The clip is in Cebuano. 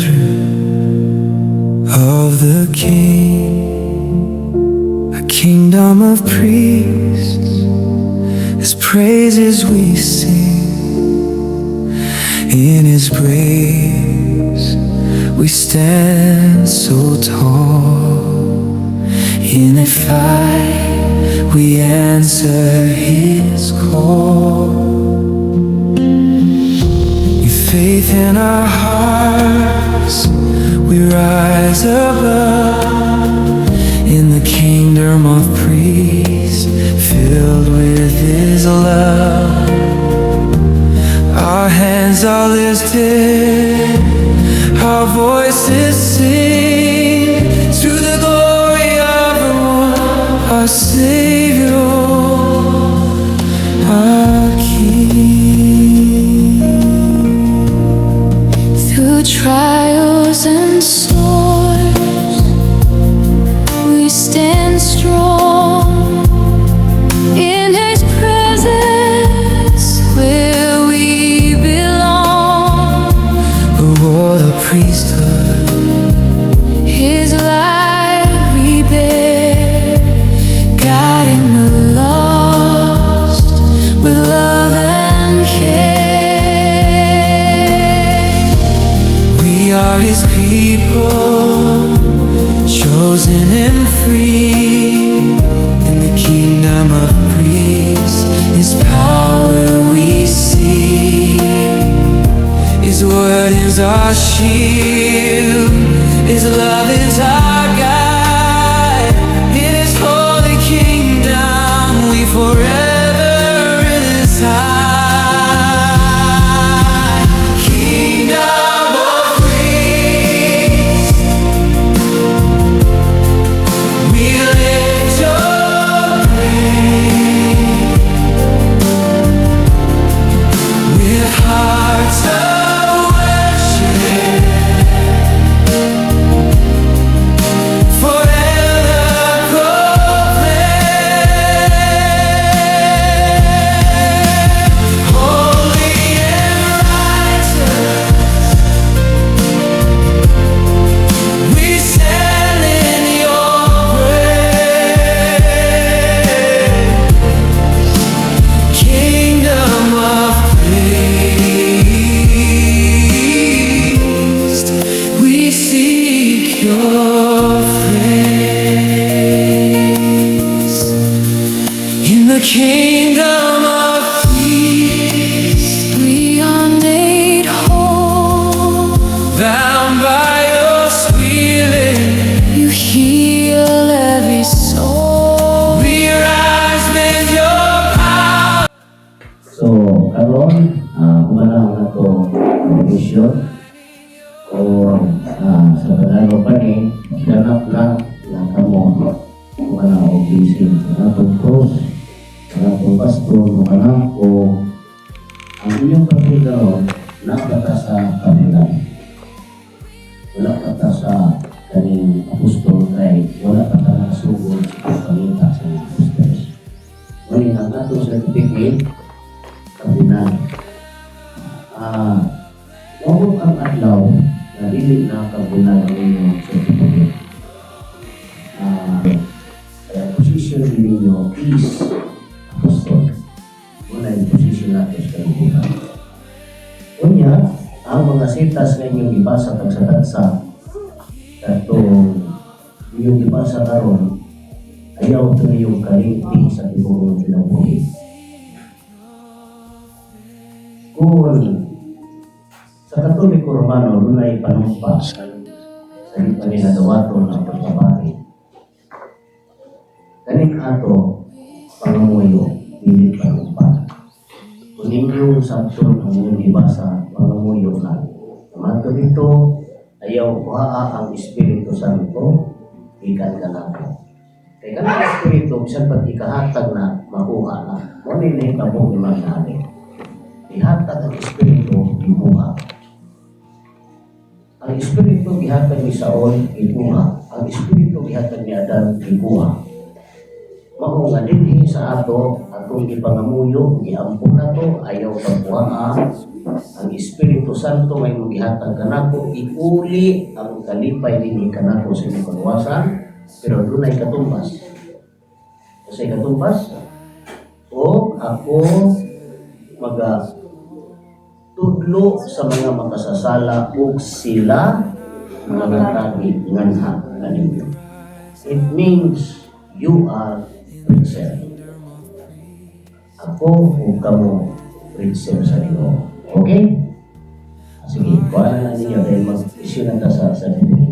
Children of the King, a kingdom of priests, His praises we sing. In His grace, we stand so tall. In the fight, we answer His call. With faith in our hearts, we rise above in the kingdom of priests, filled with His love. Our hands are lifted, our voices sing to the glory of the one, our Savior, our King. Through trials and storms, we stand strong in His presence where we belong. A royal priesthood, His light we bear, guiding the lost with love and care. We are His people, chosen and free. In the kingdom of priests, His power we see. His word is our shield, His love is our guide. In His holy kingdom, we forever reside. Kingdom of priests, we lift your praise with hearts of worship. Forever proclaim, holy and righteous, we stand in your praise. Kingdom of priests, we seek your face. In the kingdom of peace, We are made whole. Bound by your spirit, You heal every soul. We rise with your power. So, karon humana ang ato mission o sa Tagalog pa ni, ganap na na kamo humana og blessing. Ang atong cross, ang atong baston, humana o ang inyong papel karon napata sa kabilang. Wala pa ta sa kaning apostol kay wala pa ta nakasugod sa pangita sa mga apostols. Ngunit ang atong certificate, kabilang. Moabot ang adlaw na dili na kabulan ang inyong certificate. Kaya position ninyo is apostol. Wala yung position natin sa kalibutan. Unya, ang mga sitas nga inyong gibasa tagsa-tagsa katong inyong gibasa karon, ayaw ito niyong kalimti sa tibuok kinabuhi. Kung sa Katoliko Romano, dunay panumpa sa di pa nila dawaton ang pagbabae. Kaning ato, pangamuyo, dili panumpa. Kung inyong sabton ang inyong gibasa, pangamuyo na. Mato dito, ayaw kuhaa ang Espiritu Santo, ikan ka na. Kay kanang Espiritu, bisan pag ikahatag na, makuha na. Mao ni nahitabo ni mga. Ihatag ang Espiritu, ikuha. Ang Espiritu gihatag ni Saul, ikuha. Ang Espiritu gihatag ni Adan, ikuha. Mao nga dinhi sa ato, atong gipangamuyo, giampo nato, ayaw pagkuhaa ang Espiritu. Espiritu Santo nga imong gihatag kanako, iuli ang kalipay dinhi kanako sa imong kaluwasan, pero dunay katumbas. Kasi katumbas, o ako maga tudlo sa mga makasasala ug sila mga nganha kaninyo. It means you are preacher. Ako ug kamo, preacher sa Ginoo. Okay? Sige, kuha na ninyo dahil mag-issue na ta sa certificate.